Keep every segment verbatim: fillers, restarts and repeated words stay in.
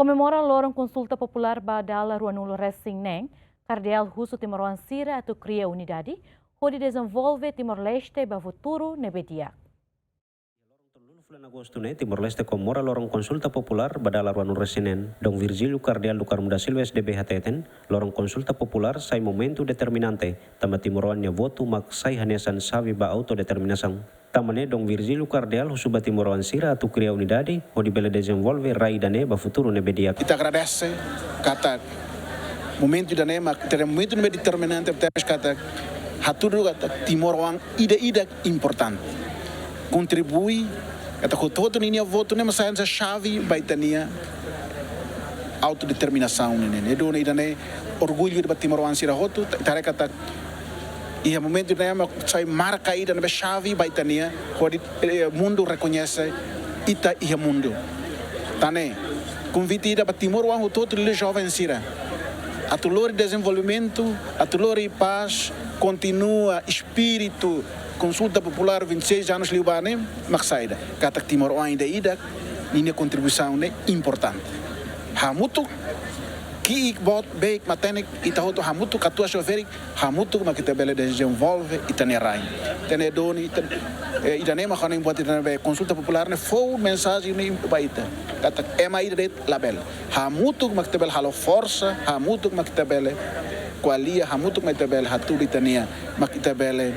Komemora loron konsulta populár ba dala ruanulu resin neen, Kardeál husu timoroan sira atu kria unidade, hodi dezenvolve Timor-Leste ba futuru ne'ebé di'ak. Fulan Agostu ne'e, Timor-Leste komemora loron konsulta populár ba dala ruanulu resin neen. Dom Virgílio Kardeál do Carmo da Silva, S D B, hateten, loron konsulta populár sai momentu determinante, tanba timoroan nia votu mak sai hanesan xave ba autodeterminasaun. Tanba ne'e, Dom Virgílio Kardeál husu ba timoroan sira atu kria unidade, hodi bele dezenvolve rai ida-ne'e ba futuru ne'ebé di'ak. Ita agradese katak momentu ida-ne'e mak, ita momentu ne'ebé determinante, tebes katak hatudu katak timoroan ida-idak importante. Kontribui, katak hotu-hotu ninia votu ne'e mak sai hanesan xave ba ita-nia autodeterminasaun ne'e. Ne'e duni ida-ne'e orgullu ba timoroan sira hotu, ita haree katak iha momentu ne'e mak sai marka ida ne'ebé xave ba ita-nia, hodi, eh, mundu rekoñese ita iha mundu. Tan ne'e, konvite ida ba timoroan hotu-hotu, liuliu joven sira. Atu lori dezenvolvimentu, atu lori pás, kontinua espíritu konsulta populár vinte e seis anos liubá ne'e, mak saida? Katak timoroan ida-idak ninia kontribuisaun ne'e importante. Hamutuk, ki'ik, boot, beik, matenek, ita hotu hamutuk, katuas, xoférik, hamutuk mak ita bele dezenvolve ita-nia rain. Tan ne'e duni, ita, eh, ida-ne'e mak hanoin buat ida-ne'ebé konsulta populár ne'e fó mensajen ne'e ba ita. Katak ema ida de'it labele. Hamutuk mak ita bele halo forsa, hamutuk mak ita bele ko'alia, hamutuk mak ita bele hatudu ita-nia, mak ita bele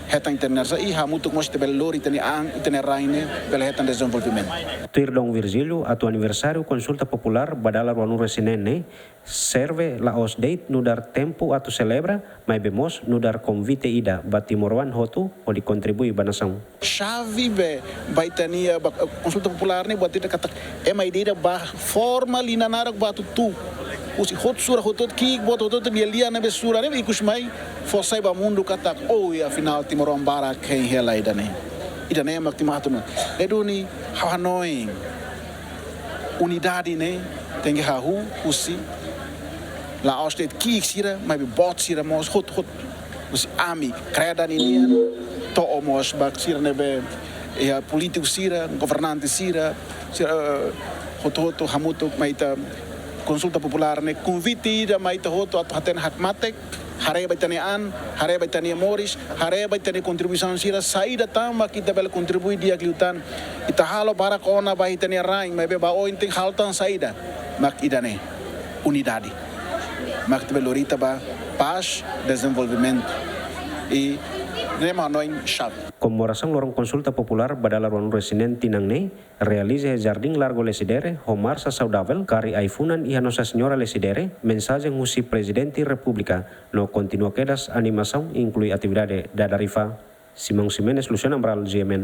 hetan ita-nia nasaun, i hamutuk mós ita bele lori ita-nia an, ita-nia rain ne'e bele hetan dezenvolvimentu. Tuir Dom Virgílio, atu aniversáriu konsulta populár ba dala ruanulu resin neen ne'e, serve la'ós de'it nu'udar tempu atu selebra, maibé mós nu'udar konvite ida ba timoroan hotu hodi kontribui ba nasaun. Xave be ba ita-nia, ba, eh, konsulta populár ne'e buat ida katak ema ida-idak bá forma lian naran bá atu tun. Husi hotu sura hotu-hotu, ki'ik, boot hotu-hotu, nia lian ne'ebé sura ne'e ikus mai fó sai ba mundu katak, oh, i afinál timoroan barak hein hela ida-ne'e. Ida-ne'e mak timoroan hotu-hotu. Ne'e duni ha'u hanoin unidade ne'e tenke hahú husi la'ós de'it ki'ik sira, maibé boot sira mós hotu-hotu. Husi ami, kreda ninian, to'o mós ba sira ne'ebé, iha polítiku sira, governante sira, sira, eh, hotu-hotu hamutuk mai ita konsulta populár ne'e, konvite ida mai ita hotu atu hatene hakmatek, haree ba ita-nia an, haree ba ita-nia moris, haree ba ita-nia kontribuisaun sira, saida tan mak ita bele kontribui di'ak liután. Ita halo barak ona ba ita-nia rain, maibé ba oin tenke halo tan saida? Mak ida-ne'e, unidade. Mak ita bele lori ita ba pás, dezenvolvimentu. I ne'e mak hanoin xave. Komemorasaun loron konsulta populár ba dala ruanulu resin neen tinan ne'e realiza iha Jardín Largo Lecidere, ho marsa saudavel, kari ai-funan iha Nossa Senhora Lecidere, mensajen husi Prezidente Repúblika, no kontinua kedas animasaun, inklui atividade dada rifa. Simão Ximenes, Luciano Amaral, G M N.